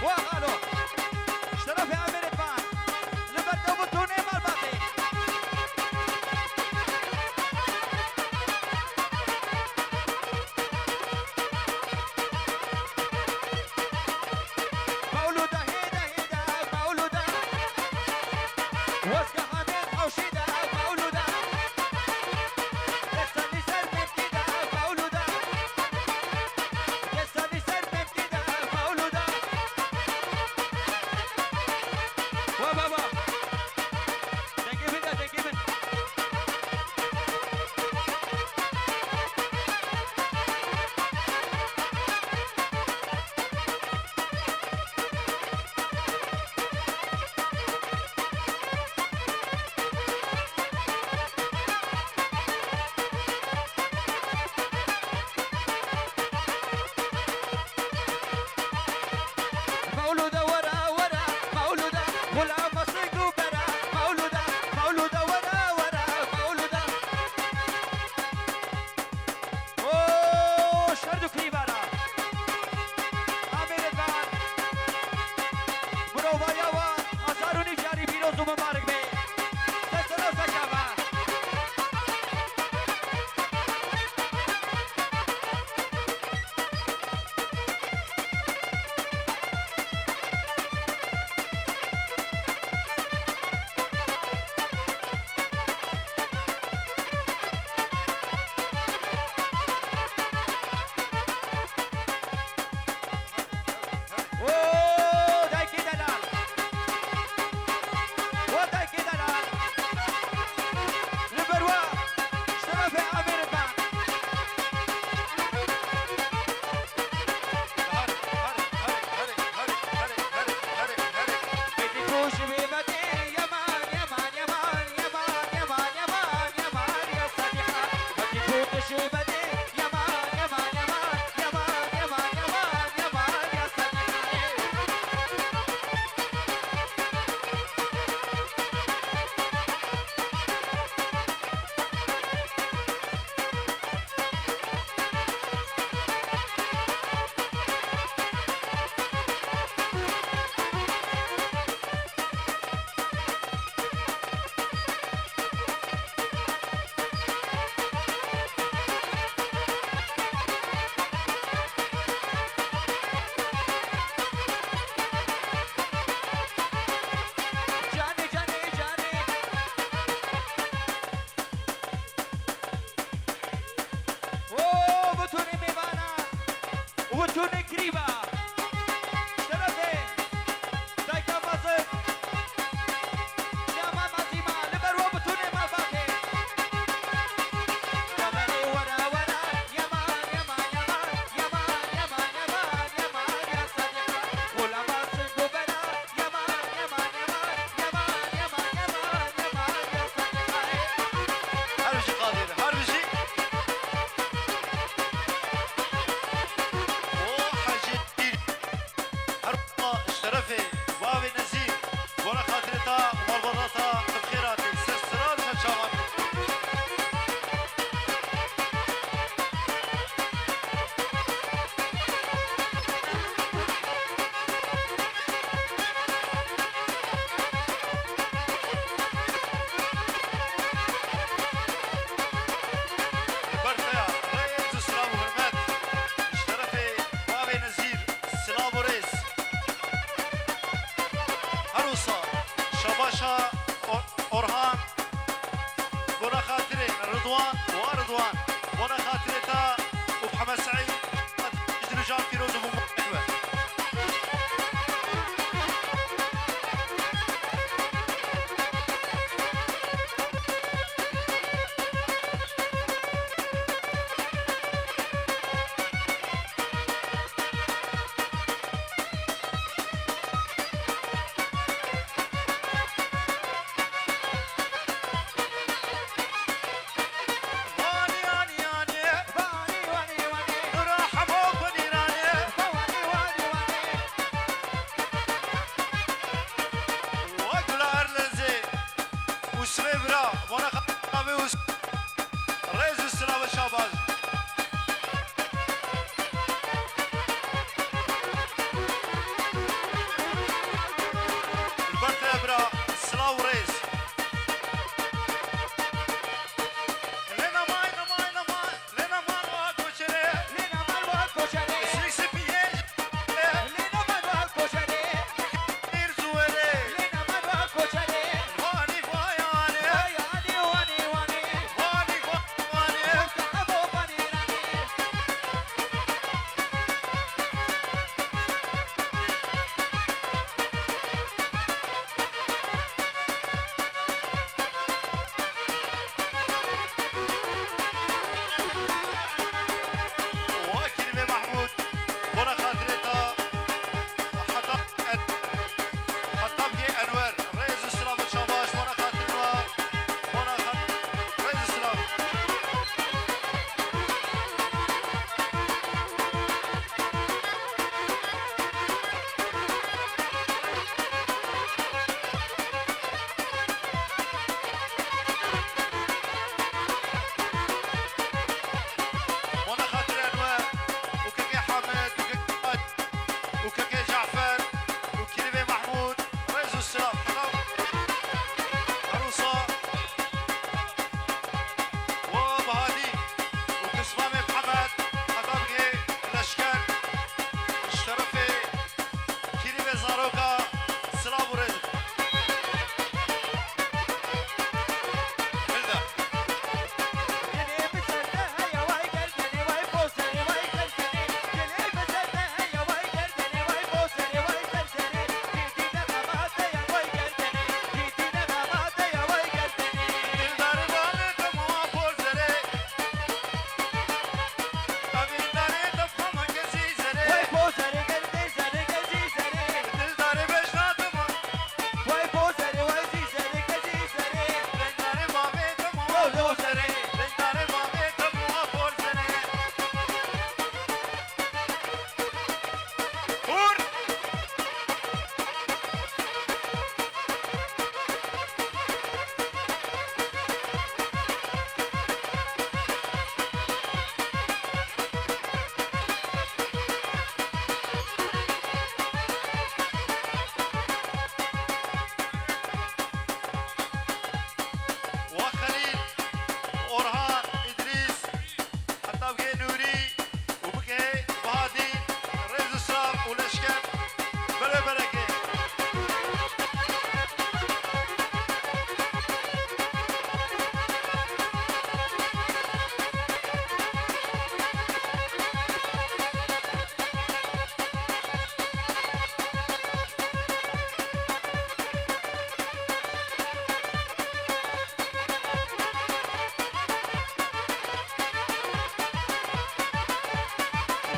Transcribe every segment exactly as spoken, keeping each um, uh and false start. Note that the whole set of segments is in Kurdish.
Wa xalo. Ji terefê Amirê Pan. Li ber Dawid Tûnê Malbatê. Mewlûda hêda hêda mewlûda. Wezgehanên hewşî de mewlûda. Destê li ser mevkî de mewlûda. Destê li ser mevkî de mewlûda. Zaroka, silav û rêz. Hilda. Wa Xelîl, Orhan, Îdrîs, heta bigê Nûrî û bigê Bahadîn, rêz û silav û leşker berê berekê.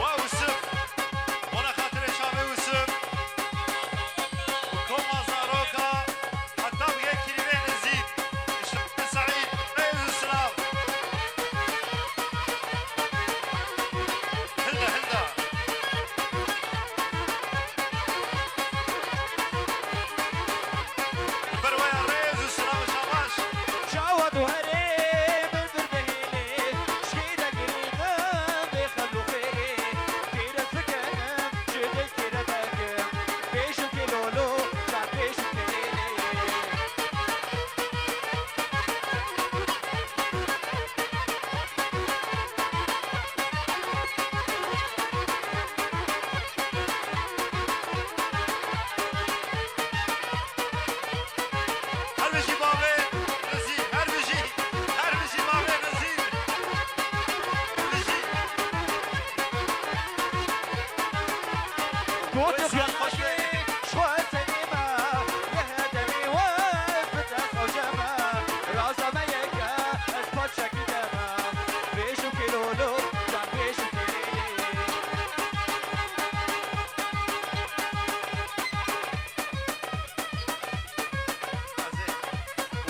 Wa Wisif, bona xatirê çavê Wisif. Koma zaroka, heta bigê kirîvê Nezîr. Îşrefê Seîd, rêz û silav. Hilda, hilda. Li ber we ya rêz û silav û şabaş. Çawa tu herê min vir dihêlê, şkî de girî xim bê xel û xêrê. Kêre fikenim, ji dil kêre dekim. Bêjim kê lolo, can bêjim kê lêlê. Her bijî bavê Nezîr, her bijî, her bijî bavê Nezîr. Her bijî. Gotin Wê siyan xweş be. Xwe senî me, yê hedemî we bide xewce me. Raza me yeke, ez paçekî te me. Bêjim kî lolo, can bêjim kî lêlê.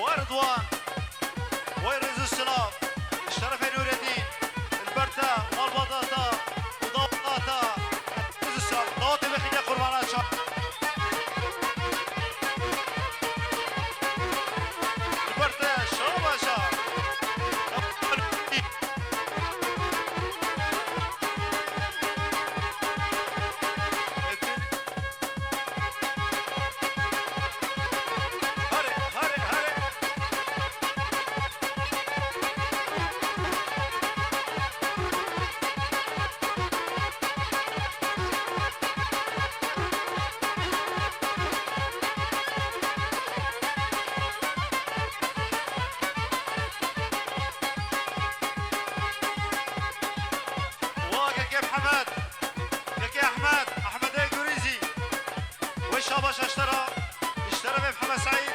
Wa Ridwan, wey rêz û silav, ji şerefê Nûreddîn, li ber te, malbata te û daweta te, rêz û silav, dawetê bixîne qurbana çav. Li ber te, şabaşa. Hare, hare, hare. Wa Keke Mihemed, Keke Ehmed, Ehmedê Gurîzî. Wê şabaş ji te re, ji şerefê Mihemed Seîd,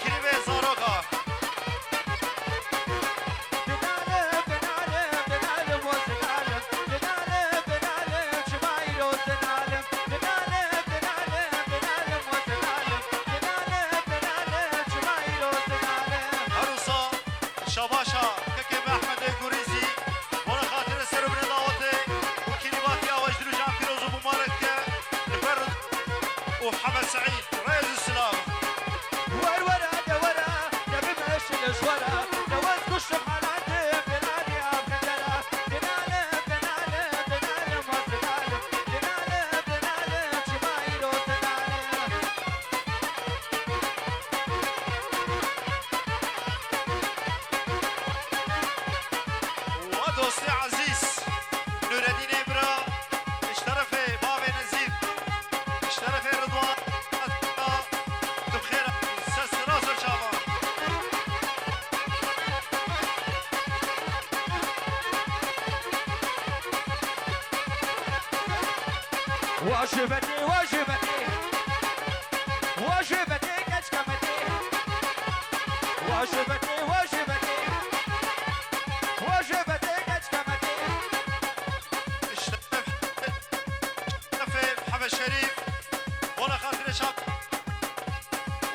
kirîvê zaroka. Her wisa şabaşa kekê me Ehmedê Gurîzî, bona xatirê ser û binê dawetê û kirîvatiya we ji dil û can pîroz û mubarek ke, li ber û Hemed Seîd, rêz û silav. Wer were, de were, de bimeşin ji were, de wez kuştim halatim, delaliya xetera. Wa dostê ezîz, Nûredînê bira, ji terefê bavê Nezîr, ji terefê Ridwan. Wa ji me tê, wa ji me tê. Wa ji me tê, keçka me tê. Wa ji me tê, wa ji me tê. Wa ji me tê, keçka me tê. Şerefê Mihemed Şerîf, bona xatirê şap.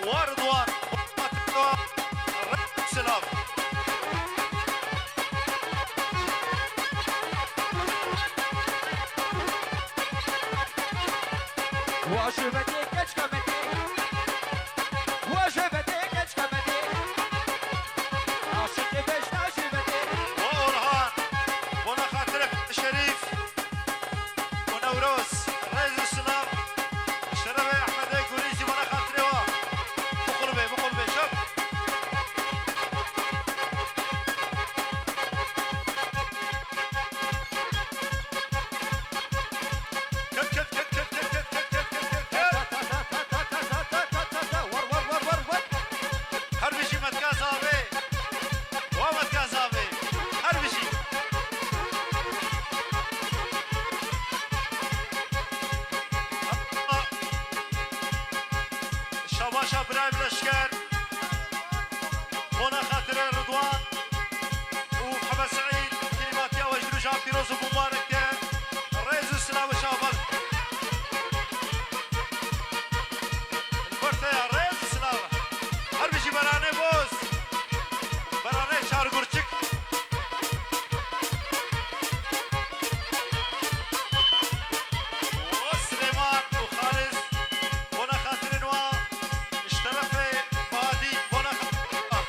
Wa Ridwan, wa Ridwan, silav. Wa ji me tê, keçka me tê. Wa ji me tê, keçka me tê. Aşiqê bejna ji me tê. Wa Orhan, bona xatirê Şerîf. û Newroz, rêz û silav. Şerefê Ehmedê Gurî jî bona xatirê wa. Biqulbê, biqulbê, şap. Ket, ket, ket. War, war, war, war, war. Wa Metka Zavê, her bijî. Şabaşa birayê leşker, bona xatirê Ridwan û Mihemed Seîd, kîrîmatiya we ji roja pîroz û mubarek e. Rêz û silav û şabaş. Li ber te ya rêz û silav. Her bijî beranê boz. Beranê Çargurçik. O Silêman û Xalid, bona xatirên wa, ji terefê Fadî, bona xatirên wa.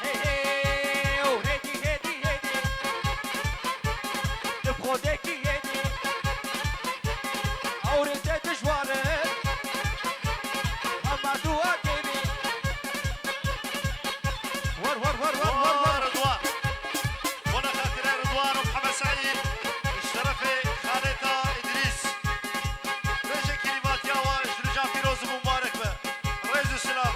Hey, hey, oh, hêdî, hêdî, hêdî. Li xwedekî hêdî. Ewrê te dijwar e. Hema dua kevî. War, war, war, war, war, war. Ridwan. Bona xatirê Ridwan û Mihemed Seîd. Ji terefê Xaleta Îdrîs. Rêje kîrîmatiya wa ji roja pîroz û mubarek be. Rêz û silav.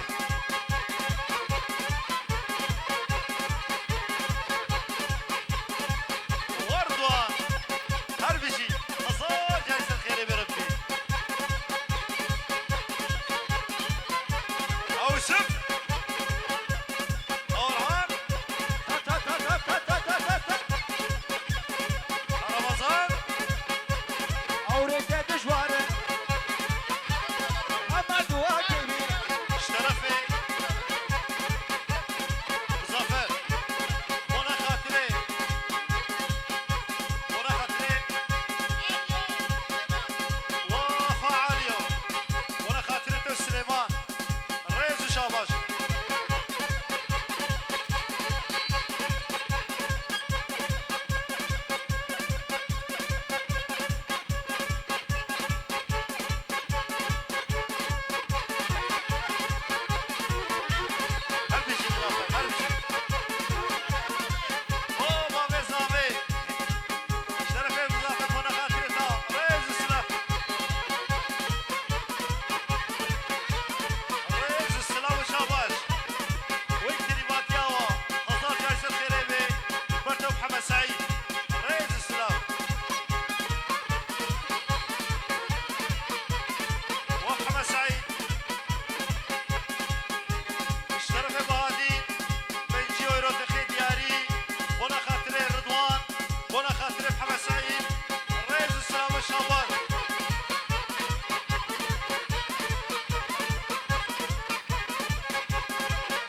War dua. Her bijî. Hezar carî ser xêrê be Rebbî. Ewsif. Orhan. Ramazan. Ewrê te dijwar e. Hema dua kevî. Ji terefê Muzaffer. Bona xatirê. Bona xatirê. Wa Faaliyo. Bona xatirê te Silêman. Rêz û şabaş. Her bijî Muzaffer, her bijî. O bavê zavê. Şerefê Muzaffer, bona xatirê ta. Rêz û silav. Rêz û silav û şabaş. Wek kîrîmatiya wa. Hezar carî ser xêrê be. Bertev Mihemed Seîd. Rêz û silav. Wa Mihemed Seîd. Ji terefê Bahadî, pêncî euro dixê diyarî, bona xatirê Ridwan, bona xatirê Mihemed Seîd, rêz û silav û şaban.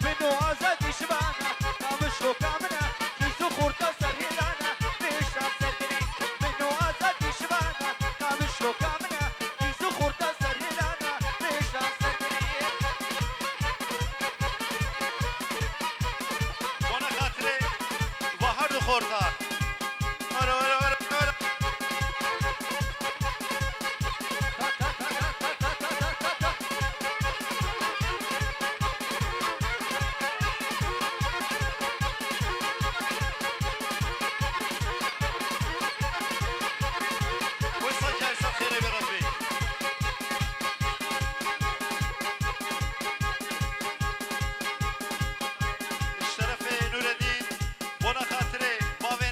Min û azadî ji van e, kamişoka min e, dîz û xurta ser hêlan e, bêhişta ser min e. Min û azadî ji van e, kamişoka min e, dîz û xurta ser hêlan e, bêhişta ser min e. Bona xatirê va her du xorta. Ora, ora, ora, ora. Wisa carî ser xêrê be Rebbî. Ji terefê Nûredîn, bona xatirê bavê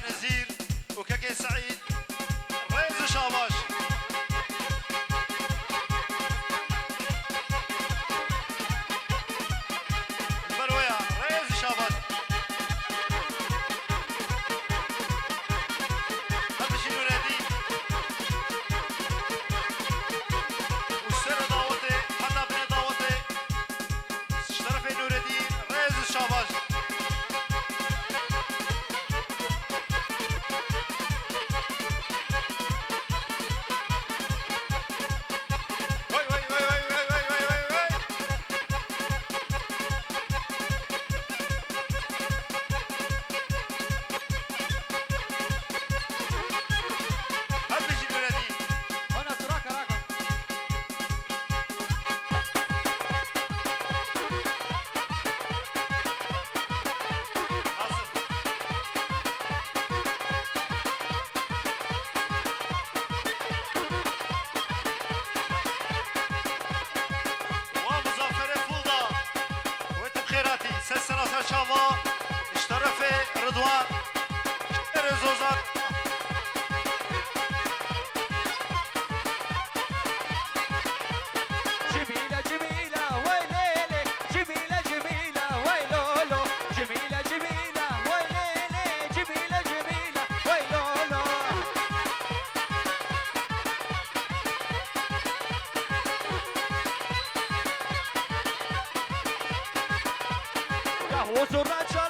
Zurna çar